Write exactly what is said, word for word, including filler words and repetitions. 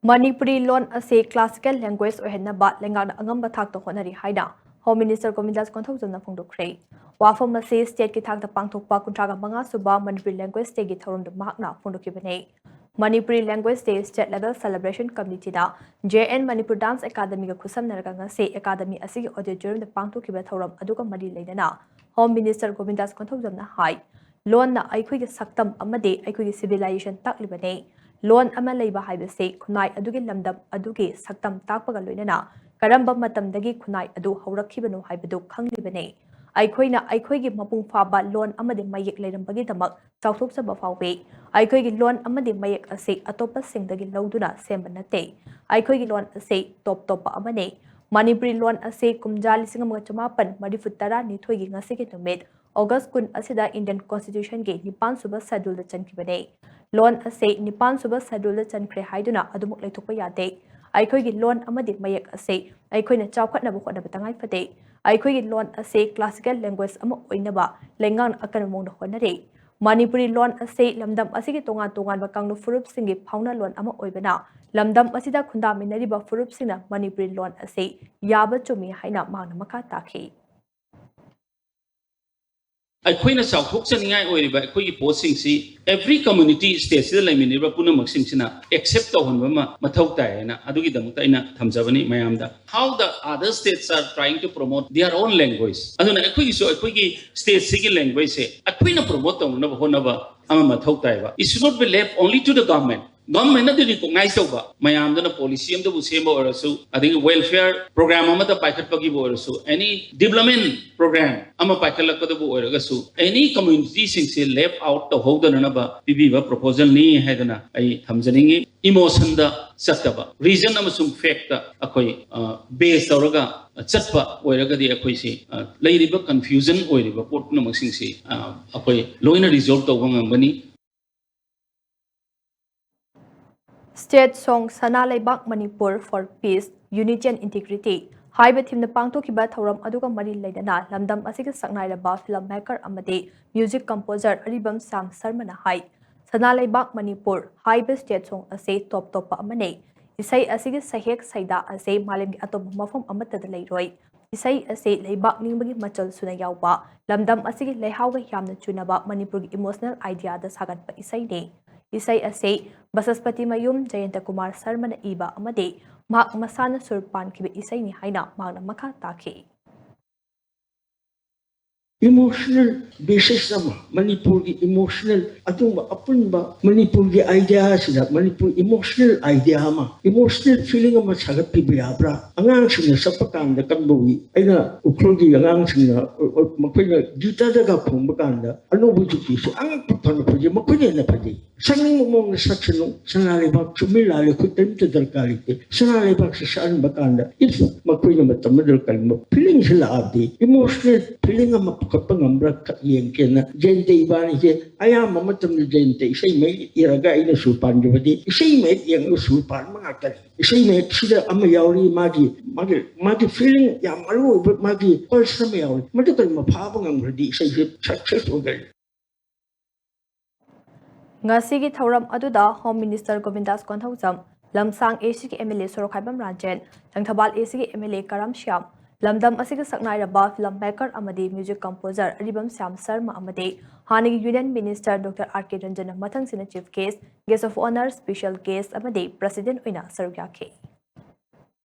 ꯃꯅꯤꯄꯨꯔꯤ ꯂꯣꯟ ꯑꯁꯤ classical language ꯑꯣꯏꯍꯟꯅꯕ ꯂꯩꯉꯥꯛꯅ ꯑꯉꯝꯕ ꯊꯥꯛꯇ ꯍꯣꯠꯅꯔꯤ ꯍꯥꯏꯅ Home Minister ꯒꯣꯕꯤꯟꯗꯥꯁ ꯀꯣꯟꯊꯧꯖꯝꯅ ꯐꯣꯡꯗꯣꯛꯈ꯭ꯔꯦ꯫ ꯋꯥꯐꯝ ꯑꯁꯤ state ꯀꯤ ꯊꯥꯛꯇ ꯄꯥꯡꯊꯣꯛꯄ ꯀꯨꯟꯊ꯭ꯔꯥꯒ ꯃꯉꯥ ꯁꯨꯕ Manipuri Language Day ꯒꯤ ꯊꯧꯔꯝꯗ ꯃꯍꯥꯛꯅ ꯐꯣꯡꯗꯣꯛꯈꯤꯕꯅꯤ꯫ Manipuri Language Day state level celebration committee ꯅ J N Manipur Dance Academy ꯒ ꯈꯨꯠꯁꯝꯅꯔꯒ ꯉꯁꯤ academy ꯑꯁꯤꯒꯤ auditorium ꯗ ꯄꯥꯡꯊꯣꯛꯈꯤꯕ ꯊꯧꯔꯝ ꯑꯗꯨꯒ ꯃꯔꯤ ꯂꯩꯅꯅ Home Minister ꯒꯣꯕꯤꯟꯗꯥꯁ ꯀꯣꯟꯊꯧꯖꯝꯅ ꯍꯥꯏ, ꯂꯣꯟꯅ ꯑꯩꯈꯣꯏꯒꯤ ꯁꯛꯇꯝ ꯑꯃꯗꯤ ꯑꯩꯈꯣꯏꯒꯤ civilization ꯇꯥꯛꯂꯤꯕꯅꯤ꯫ ꯂꯣꯟ ꯑꯃ ꯂꯩꯕ ꯍꯥꯏꯕꯁꯤ ꯈꯨꯟꯅꯥꯏ ꯑꯗꯨꯒꯤ ꯂꯝꯗꯝ ꯑꯗꯨꯒꯤ ꯁꯛꯇꯝ ꯇꯥꯛꯄꯒ ꯂꯣꯏꯅꯅ ꯀꯔꯝꯕ ꯃꯇꯝꯗꯒꯤ ꯈꯨꯟꯅꯥꯏ ꯑꯗꯨ ꯍꯧꯔꯛꯈꯤꯕꯅꯣ ꯍꯥꯏꯕꯗꯨ ꯈꯪꯂꯤꯕꯅꯤ꯫ ꯑꯩꯈꯣꯏꯅ ꯑꯩꯈꯣꯏꯒꯤ ꯃꯄꯨꯡ ꯐꯥꯕ ꯂꯣꯟ ꯑꯃꯗꯤ ꯃꯌꯦꯛ ꯂꯩꯔꯝꯕꯒꯤꯗꯃꯛ ꯆꯥꯎꯊꯣꯛꯆꯕ ꯐꯥꯎꯏ꯫ ꯑꯩꯈꯣꯏꯒꯤ ꯂꯣꯟ ꯑꯃꯗꯤ ꯃꯌꯦꯛ ꯑꯁꯤ ꯑꯇꯣꯞꯄꯁꯤꯡꯗꯒꯤ ꯂꯧꯗꯨꯅ ꯁꯦꯝꯕ ꯅꯠꯇꯦ꯫ ꯑꯩꯈꯣꯏꯒꯤ ꯂꯣꯟ ꯑꯁꯤ ꯇꯣꯞ ꯇꯣꯞꯄ ꯑꯃꯅꯤ꯫ ꯃꯅꯤꯄꯨꯔꯤ ꯂꯣꯟ ꯑꯁꯤ ꯀꯨꯝꯖꯥ ꯂꯤꯁꯤꯡ ꯑꯃꯒ ꯆꯃꯥꯄꯟ ꯃꯔꯤꯐꯨ ꯇꯔꯥꯅꯤꯊꯣꯏꯒꯤ ꯉꯁꯤꯒꯤ ꯅꯨꯃꯤꯠ August ꯀꯨꯟ ꯑꯁꯤꯗ Indian Constitution ꯒꯤ ꯅꯤꯄꯥꯟ ꯁꯨꯕ schedule ꯗ ꯆꯟꯈꯤꯕꯅꯤ꯫ ꯂꯣꯟ ꯑꯁꯤ ꯅꯤꯄꯥꯟ ꯁꯨꯕ schedule ꯗ ꯆꯟꯈ꯭ꯔꯦ ꯍꯥꯏꯗꯨꯅ ꯑꯗꯨꯃꯛ ꯂꯩꯊꯣꯛꯄ ꯌꯥꯗꯦ꯫ ꯑꯩꯈꯣꯏꯒꯤ ꯂꯣꯟ ꯑꯃꯗꯤ ꯃꯌꯦꯛ ꯑꯁꯤ ꯑꯩꯈꯣꯏꯅ ꯆꯥꯎꯈꯠꯅꯕ ꯍꯣꯠꯅꯕ ꯇꯉꯥꯏ ꯐꯗꯦ꯫ ꯑꯩꯈꯣꯏꯒꯤ ꯂꯣꯟ ꯑꯁꯤ classical language ꯑꯃ ꯑꯣꯏꯅꯕ ꯂꯩꯉꯥꯛꯅ ꯑꯀꯟꯕ ꯃꯑꯣꯡꯗ ꯍꯣꯠꯅꯔꯤ꯫ ꯃꯅꯤꯄꯨꯔꯤ ꯂꯣꯟ ꯑꯁꯤ ꯂꯝꯗꯝ ꯑꯁꯤꯒꯤ ꯇꯣꯉꯥꯟ ꯇꯣꯉꯥꯟꯕ ꯀꯥꯡꯂꯨꯞ ꯐꯨꯔꯨꯞꯁꯤꯡꯒꯤ ꯐꯥꯎꯅ ꯂꯣꯟ ꯑꯃ ꯑꯣꯏꯕꯅ ꯂꯝꯗꯝ ꯑꯁꯤꯗ ꯈꯨꯟꯗꯥꯃꯤꯟꯅꯔꯤꯕ ꯐꯨꯔꯨꯞꯁꯤꯡꯅ ꯃꯅꯤꯄꯨꯔꯤ ꯂꯣꯟ ꯑꯁꯤ ꯌꯥꯕ ꯆꯨꯝꯃꯤ ꯍꯥꯏꯅ ꯃꯍꯥꯛꯅ ꯃꯈꯥ ꯇꯥꯈꯤ꯫ ꯑꯩꯈꯣꯏꯅ ꯆꯥꯎꯊꯣꯛꯆꯅꯤꯡꯉꯥꯏ ꯑꯣꯏꯔꯤꯕ ꯑꯩꯈꯣꯏꯒꯤ ꯄꯣꯠꯁꯤꯡꯁꯤ every community state ꯁꯤꯗ ꯂꯩꯃꯤꯟꯅꯔꯤꯕ ꯄꯨꯝꯅꯃꯛꯁꯤꯡꯁꯤꯅ accept ꯇꯧꯍꯟꯕ ꯑꯃ ꯃꯊꯧ ꯇꯥꯏ ꯍꯥꯏꯅ ꯑꯗꯨꯒꯤꯗꯃꯛꯇ ꯑꯩꯅ ꯊꯝꯖꯕꯅꯤ ꯃꯌꯥꯝꯗ꯫ How the other states are trying to promote their own language, ꯑꯗꯨꯅ ꯑꯩꯈꯣꯏꯒꯤꯁꯨ ꯑꯩꯈꯣꯏꯒꯤ state ꯁꯤꯒꯤ language ꯁꯦ ꯑꯩꯈꯣꯏꯅ promote ꯇꯧꯅꯅꯕ ꯍꯣꯠꯅꯕ ꯑꯃ ꯃꯊꯧ ꯇꯥꯏꯕ꯫ It should not be left only to the government. Government ꯅꯗꯤ recognize ꯇꯧꯕ, ꯃꯌꯥꯝꯗꯨꯅ policy ꯑꯃꯗꯕꯨ ꯁꯦꯝꯕ ꯑꯣꯏꯔꯁꯨ, ꯑꯗꯒꯤ welfare program ꯑꯃꯗ ꯄꯥꯏꯈꯠꯄꯒꯤꯕꯨ ꯑꯣꯏꯔꯁꯨ, any development program ꯑꯃ ꯄꯥꯏꯈꯠꯂꯛꯄꯗꯕꯨ ꯑꯣꯏꯔꯒꯁꯨ, any community ꯁꯤꯡꯁꯦ left out ꯇꯧꯍꯧꯗꯅꯅꯕ ꯄꯤꯕꯤꯕ proposal ꯅꯤ ꯍꯥꯏꯗꯅ ꯑꯩ ꯊꯝꯖꯅꯤꯡꯉꯤ꯫ Emotion ꯗ ꯆꯠꯇꯕ, reason ꯑꯃꯁꯨꯡ fact ꯇ ꯑꯩꯈꯣꯏ base ꯇꯧꯔꯒ ꯆꯠꯄ ꯑꯣꯏꯔꯒꯗꯤ ꯑꯩꯈꯣꯏꯁꯤ ꯂꯩꯔꯤꯕ confusion ꯑꯣꯏꯔꯤꯕ ꯄꯣꯠ ꯄꯨꯝꯅꯃꯛꯁꯤꯡꯁꯤ ꯑꯩꯈꯣꯏ ꯂꯣꯏꯅ resolve ꯇꯧꯕ ꯉꯝꯒꯅꯤ꯫ State Song ꯁꯅꯥ ꯂꯩꯕꯥꯛ Manipur for Peace, Unity and Integrity ꯍꯥꯏꯕ theme ꯅ ꯄꯥꯡꯊꯣꯛꯈꯤꯕ ꯊꯧꯔꯝ ꯑꯗꯨꯒ ꯃꯔꯤ ꯂꯩꯅꯅ ꯂꯝꯗꯝ ꯑꯁꯤꯒꯤ ꯁꯛꯅꯥꯏꯔꯕ film maker ꯑꯃꯗꯤ music composer ꯑꯔꯤꯕꯝ ꯁ꯭ꯌꯥꯝ ꯁꯔꯃꯅ ꯍꯥꯏ, ꯁꯅꯥ ꯂꯩꯕꯥꯛ ꯃꯅꯤꯄꯨꯔ ꯍꯥꯏꯕ state song ꯑꯁꯤ ꯇꯣꯞ ꯇꯣꯞꯄ ꯑꯃꯅꯤ꯫ ꯏꯁꯩ ꯑꯁꯤꯒꯤ ꯁꯩꯍꯦꯛ ꯁꯩꯗꯥ ꯑꯁꯤ ꯃꯥꯂꯦꯝꯒꯤ ꯑꯇꯣꯞꯄ ꯃꯐꯝ ꯑꯃꯠꯇꯗ ꯂꯩꯔꯣꯏ꯫ ꯏꯁꯩ ꯑꯁꯤ ꯂꯩꯕꯥꯛ ꯅꯤꯡꯕꯒꯤ ꯃꯆꯜ ꯁꯨꯅ ꯌꯥꯎꯕ, ꯂꯝꯗꯝ ꯑꯁꯤꯒꯤ ꯂꯩꯍꯥꯎꯒ ꯌꯥꯝꯅ ꯆꯨꯅꯕ ꯃꯅꯤꯄꯨꯔꯒꯤ emotional idea ꯗ ꯁꯥꯒꯠꯄ ꯏꯁꯩꯅꯤ꯫ ꯏꯁꯩ ꯑꯁꯤ ꯕꯁꯁꯄꯇꯤ ꯃꯌꯨꯝ ꯖꯌꯟꯇ ꯀꯨꯃꯥꯔ ꯁꯔꯃꯅ ꯏꯕ ꯑꯃꯗꯤ ꯃꯍꯥꯛ ꯃꯁꯥꯅ ꯁꯨꯔ ꯄꯥꯟꯈꯤꯕ ꯏꯁꯩꯅꯤ ꯍꯥꯏꯅ ꯃꯍꯥꯛꯅ ꯃꯈꯥ ꯇꯥꯈꯤ꯫ Emotional basis ꯑꯃ, ꯃꯅꯤꯄꯨꯔꯒꯤ emotional, ꯑꯗꯨꯒꯨꯝꯕ ꯑꯄꯨꯟꯕ ꯃꯅꯤꯄꯨꯔꯒꯤ idea ꯑꯁꯤꯗ, ꯃꯅꯤꯄꯨꯔ emotional idea ꯑꯃ, emotional feeling ꯑꯃ ꯁꯥꯒꯠꯄꯤꯕ ꯌꯥꯕ꯭ꯔꯥ? ꯑꯉꯥꯡꯁꯤꯡꯅ ꯁꯛꯄ ꯀꯥꯟꯗ ꯀꯝꯗꯧꯏ? ꯑꯩꯅ ꯎꯈ꯭ꯔꯨꯜꯒꯤ ꯑꯉꯥꯡꯁꯤꯡꯅ, ꯃꯈꯣꯏꯅ ꯒꯤꯇꯥꯔꯗꯒ ꯈꯣꯡꯕ ꯀꯥꯟꯗ ꯑꯅꯧꯕ ꯖꯨꯇꯤꯁꯤ ꯑꯉꯛꯄ ꯐꯅ ꯐꯖꯩ, ꯃꯈꯣꯏꯅ ꯍꯦꯟꯅ ꯐꯖꯩ꯫ ꯁꯛꯅꯤꯡꯕ ꯃꯑꯣꯡꯗ ꯁꯛꯁꯅꯨ꯫ ꯁꯅꯥ ꯂꯩꯕꯥꯛ ꯆꯨꯝꯃꯤ ꯂꯥꯜꯂꯤ ꯑꯩꯈꯣꯏ ꯀꯔꯤꯝꯇ ꯗꯔꯀꯥꯔ ꯂꯩꯇꯦ꯫ ꯁꯅꯥ ꯂꯩꯕꯥꯛꯁꯤ ꯁꯛꯍꯟꯕ ꯀꯥꯟꯗ if ꯃꯈꯣꯏꯅ ꯃꯇꯝ ꯑꯃꯗ ꯀꯔꯤꯒꯨꯝꯕ feelingꯁꯤ ꯂꯥꯛꯑꯗꯤ, emotional feeling ꯑꯃ ꯄꯨꯈꯠꯄ ꯉꯝꯕ꯭ꯔꯥ ꯈꯛ ꯌꯦꯡꯒꯦꯅ ꯖꯌꯟꯇ ꯏꯕꯥꯅꯤꯁꯦ ꯑꯌꯥꯝꯕ ꯃꯇꯝꯗ ꯖꯌꯟꯇ ꯏꯁꯩ ꯃꯌꯦꯛ ꯏꯔꯒ ꯑꯩꯅ ꯁꯨꯔ ꯄꯥꯟꯖꯕꯗꯤ ꯏꯁꯩ ꯃꯌꯦꯛ ꯌꯦꯡꯉꯒ ꯁꯨꯔ ꯄꯥꯟꯕ ꯉꯥꯛꯇꯅꯤ꯫ ꯏꯁꯩ ꯃꯌꯦꯛꯁꯤꯗ ꯑꯃ ꯌꯥꯎꯔꯤ, ꯃꯥꯒꯤ ꯃꯥꯒꯤ ꯃꯥꯒꯤ feeling ꯌꯥꯝ ꯃꯔꯨ ꯑꯣꯏꯕ ꯃꯥꯒꯤ pulse ꯑꯃ ꯌꯥꯎꯔꯤ꯫ ꯃꯗꯨ ꯀꯔꯤꯒꯨꯝꯕ ꯐꯥꯕ ꯉꯝꯈ꯭ꯔꯗꯤ ꯏꯁꯩꯁꯦ success ꯑꯣꯏꯒꯅꯤ꯫ ꯉꯁꯤꯒꯤ ꯊꯧꯔꯝ ꯑꯗꯨꯗ Home Minister ꯒꯣꯕꯤꯟꯗꯥꯁ ꯀꯣꯟꯊꯧꯖꯝ, ꯂꯝꯁꯥꯡ ACꯒꯤ MLA ꯁꯣꯔꯣꯛꯈꯥꯏꯕꯝ ꯔꯥꯖꯦꯟ, ꯂꯪꯊꯕꯥꯜ ACꯒꯤ MLA ꯀꯔꯝ ꯁ꯭ꯌꯥꯝ, ꯂꯝꯗꯝ ꯑꯁꯤꯒꯤ ꯁꯛꯅꯥꯏꯔꯕ film maker ꯑꯃꯗꯤ music composer ꯑꯔꯤꯕꯝ ꯁ꯭ꯌꯥꯝ ꯁꯔꯃ ꯑꯃꯗꯤ ꯍꯥꯟꯅꯒꯤ Union Minister Doctor R K ꯔꯟꯖꯟꯅ ꯃꯊꯪꯁꯤꯠꯅ chief guest, guest of honour, special guest ꯑꯃꯗꯤ president ꯑꯣꯏꯅ ꯁꯔꯨꯛ ꯌꯥꯈꯤ꯫